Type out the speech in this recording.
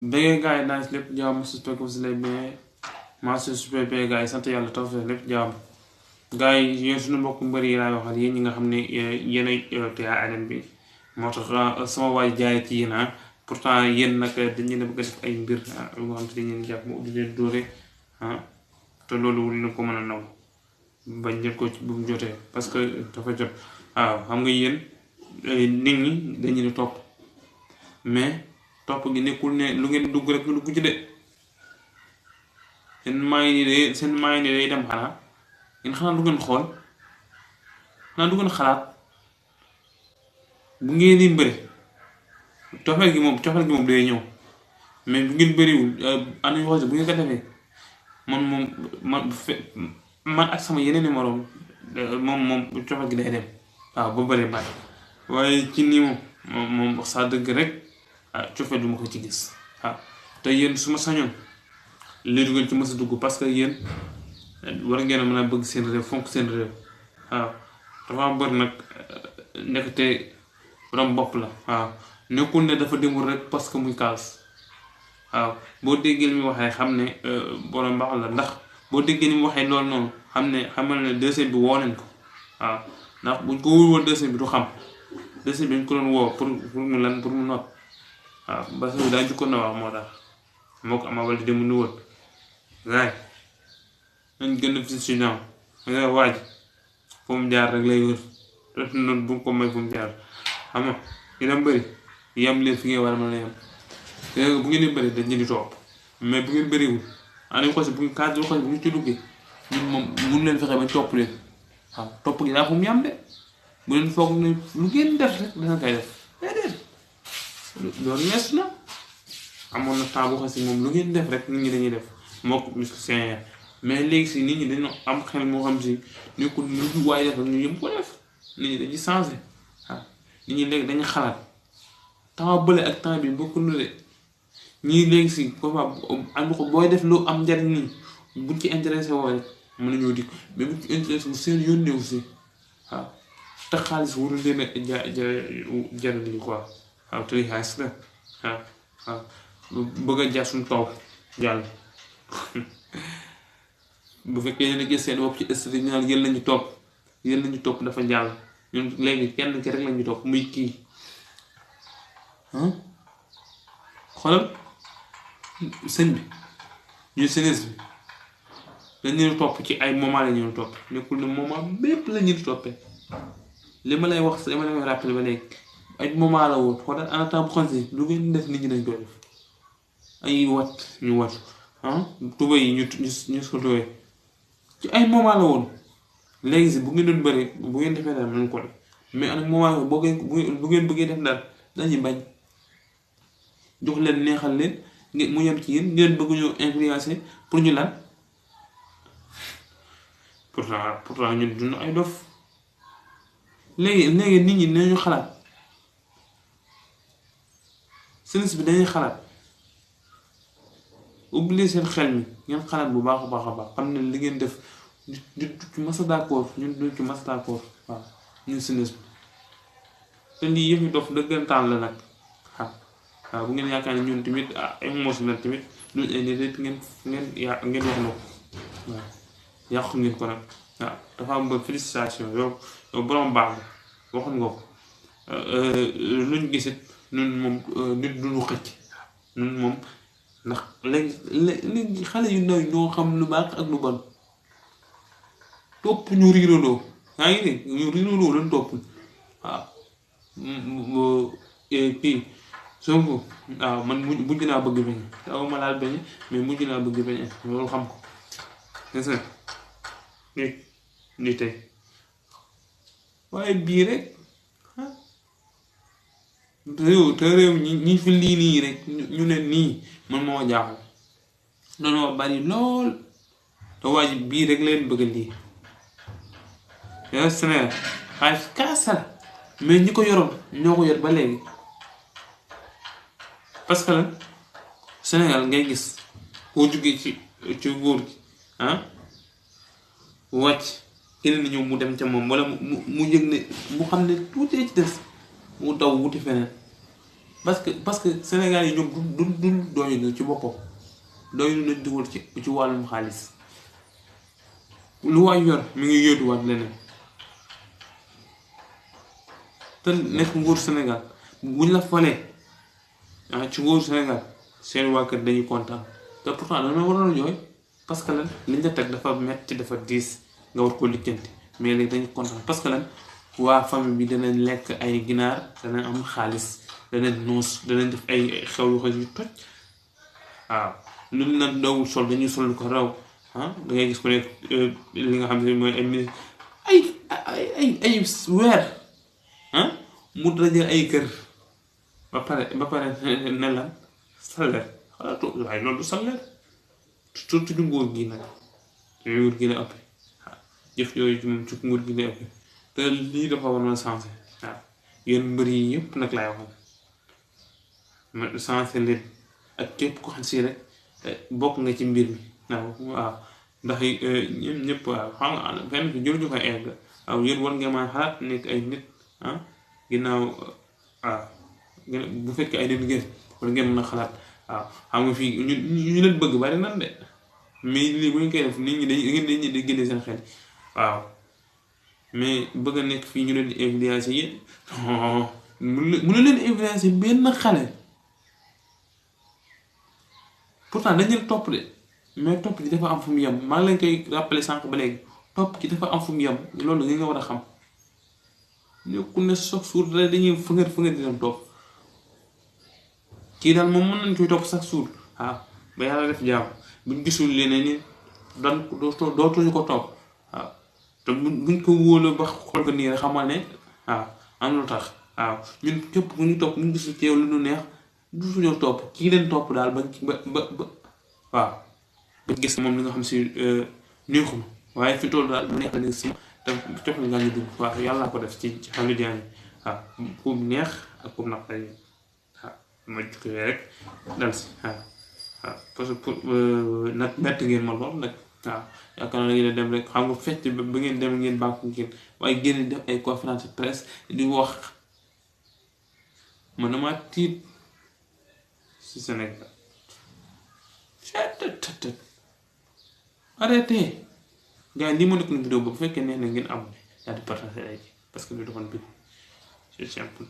bëggee gars yi naa si lépp jàmm suspect ko si lay bien maa si suspect bien gars yi sant yàlla taw feex lépp jàmm gars yi yéen suñu mbokk mbëri yi laay waxal yéen ñi nga xam ne yéen ay te arène bi moo tax sama waay jaay ci yéen pourtant yéen nag dañ leen a bëgg a def ay mbir yu nga xam te dañ leen jàpp mu ubbi leen dóore te loolu wul leen ko mën a naw bañ leen ko ci bu mu jotee parce que dafa jot waaw xam nga yéen nit ñi dañu di topp mais topp gi nekkul ne lu ngeen dugg rek lu dugg ci de seen maay ni day dem xanaa yéen xanaa du ngeen xool xanaa du ngeen xalaat bu ngeen di bëri cofeel gi moom day ñëw mais bu ngeen bëriwul am nañu wax bu ngeen ko defee man ak sama yeneen i moroom moom cofeel gi day dem waaw ba bëri bari waaye ci nii moom wax saa dëgg rek cofeel du ma ko ci gis te yéen su ma sañoon lii du ngeen ci mës a dugg parce que yéen war ngeen a mën a bëgg seen réew fonk seen réew waaw dafa bëri nag nekkate borom bopp la waaw nekkul ne dafa demul rek parce que muy kaas waaw boo déggee li muy waxee xam ne borom baax la ndax boo déggee ni mu waxee loolu noonu xamal ne deuxième bi woo nañ ko waaw ndax buñ ko wul woon deuxième bi du xam deuxième bi ñu ko doon woo pour mu lan pour mu nopp waaw parce que daa jukkoon na wax moo tax moo ko ama wala dem nu woon gaay nañ gën a fi si ñaaw nga waaj fu mu jaar rek lay wër te noonu bu ko may fu mu jaar xam nga dina bëri yam leen fi ngeen war a mën a yam te bu ngeen di bëri dañ leen di topp mais bu ngeen bëriwul ani ko si bu cadre ko bu ñu ci duggee ñun moom mun leen fexe ba topp leen waaw topp gi daa fu mu yam de bu leen foog ne lu ngeen def rek dana koy def déedéet loolu wees na amoon na temps boo xam si moom lu ngeen def rek nit ñi dañuy def moo ko musicien mais léegi si nit ñi dañu am xel moo xam si nekkul lu waaye def rek ñu yëm ko def nit ñi dañuy changé waaw nit ñi léegi dañuy xalaat temps bële ak temps bi bokkul na de ñii léegi si comme am ko booy def lu am njariñ nii buñ ci intéressé woo rek mën nañoo dikk mais buñ ci intéressé wu seen yónnee aussi waaw te xaalis warul leen a jaral yi quoi waaw te xaalis la waaw bëgg a jaar suñu taw jàll bu fekkee yéen a gis seen bopp ci ëst ñu naan yéen lañu topp dafa jàll ñun léegi kenn ki rek lañu topp muy kii xoolal sëñ bi ñu senes bi dañ leen topp ci ay moment la ñu topp nekkul ne moment bépp la ñu toppee li ma lay wax li ma lay rappelé ba léegi ay moment la woon xoolal en temps bu xam si lu ngeen def nit ñi dañ koy def ay wat ñu wat tuba yi ñu ko tubay ci ay moment la woon léegi si bu ngeen doon bëri bu ngeen defee daal mën ko def mais ak moment bu ngeen bëggee def daal dañuy bañ jox leen neexal leen mu yem ci yéen ngeen bëgg ñu influencer pour ñu lan pourtant ñun dund ay dof léegi nit ñi nañu xalaat service bi dañuy xalaat oublier seen xel mi ngeen xalaat bu baax a baax xam ne li ngeen def du ci masa d'accord ñun duñ ci masa d'accord waaw ñun service bi te lii yëf yi dof dëggantaan la nag waaw bu ngeen yaakaar ne ñun tamit ay mos la tamit duñ ay nit ngeen wax na ko waaw yàqu ngeen ko nag waaw dafa am ba félicitation yow borom baax la waxoon nga ko luñ gisit ñun moom nit duñu xëcc ñun moom ndax léegi xale yu ndaw ñoo xam lu baax ak lu bon topp ñu riirandoo yaa ngi dégg ñu riirandoo lañ topp waaw kii Sonko waaw man mujj naa bëgg beñe taw ma laal beñe mais mujj naa bëgg beñe loolu xam ko c'est ça ni tey waaye bii rek te réew ñi fi lii nii rek ñu ne nii man moo jaaxal noonu bari lool te waa ji bii rek leen bëgg lii yow Sénégal xaalis kaasa la mais ñi ko yoroon ñoo ko yor ba léegi parce que la Sénégal ngay gis boo jugee ci góor gi wàcc keneen ñëw mu dem ca moom wala mu yëg ne mu xam ne tuutee ci des mu daw wuti feneen parce que Sénégal yi ñoom du doylu ci boppam doylu nañ dugal ci wàllum xaalis lu waay yor mi ngi yóotuwaat leneen te nekk nguur Sénégal buñ la falee ci nguur Sénégal seen waa kër dañuy kontaan te pourtant dañoo waroon a jooy parce que lan liñ la teg dafa metti dafa diis nga war ko lijjanti mais léegi dañuy kontaan parce que lan waa famille bi danañ lekk ay ginaar danañ am xaalis danañ noos danañ def ay xew yu toj waaw lu ñu naan dawul sol dañuy sol lu ko raw da ngay gis ko nekk li nga xam ne mooy ay ministre ay weer mu dajale ay kër ba pare ne lan salaire xalaatu waaye loolu du salaire surtout ci nguur gi nag nguur gi la ëpp jëf yooyu moom ci nguur gi la ëpp te lii dafa war a sensé waaw yéen mbër yi yëpp nag laay waxoon ma sensé leen ak képp ko xam si rek bokk nga ci mbir mi waaw ndax ñun ñëpp waaw xam nga fenn fi jëruñu fa egg waaw yéen war ngeen mën a xalaat nekk ay nit ginnaaw waaw bu fekkee ay nit ngeen war ngeen mën a xalaat waaw xam nga fii ñu leen bëgg bari nan de mais lii bu ñu koy def nit ñi dañuy di génne seen xel waaw mais bëgg a nekk fii ñu leen di influencer yéen mënu leen influencer benn xale pourtant dañ leen topp de mais topp ci dafa am fu mu yem maa ngi leen koy rappeler sànq ba léegi topp ci dafa am fu mu yem loolu nga war a xam nekku ne chaque jour dañuy fëngër di dem topp kii daal moom mën nañ koy topp chaque jour waaw ba yàlla def jàmm buñ gisul leneen ni dan dootuñu ko topp waaw te buñ ko wóolu ba xool ko nii rek xamal ne waaw am lu tax waaw ñun képp ku ñu topp ñu gisul ci yow lu ñu neex du suñu topp kii leen topp daal ba waaw ba gis moom li nga xam si neexuma waaye fi toll daal bu neex la si te cox li nga ñu dugg waaw yàlla ko def ci xamli diaani waaw ku neex ak ku naqari waaw ma jukkee rek dal si waaw parce que pour nag bett ngeen ma lool nag waaw yaakaar naa ngeen dem rek xam nga fecc ba ngeen dem ngeen bànku ngeen waaye génn def ay conférence de presse di wax man damaa tiit si Sénégal arrêtez gars yi lii ma nekk na vidéo bu fekkee neex na ngeen am yaa di partager ay parce que lu defoon bi c'est simple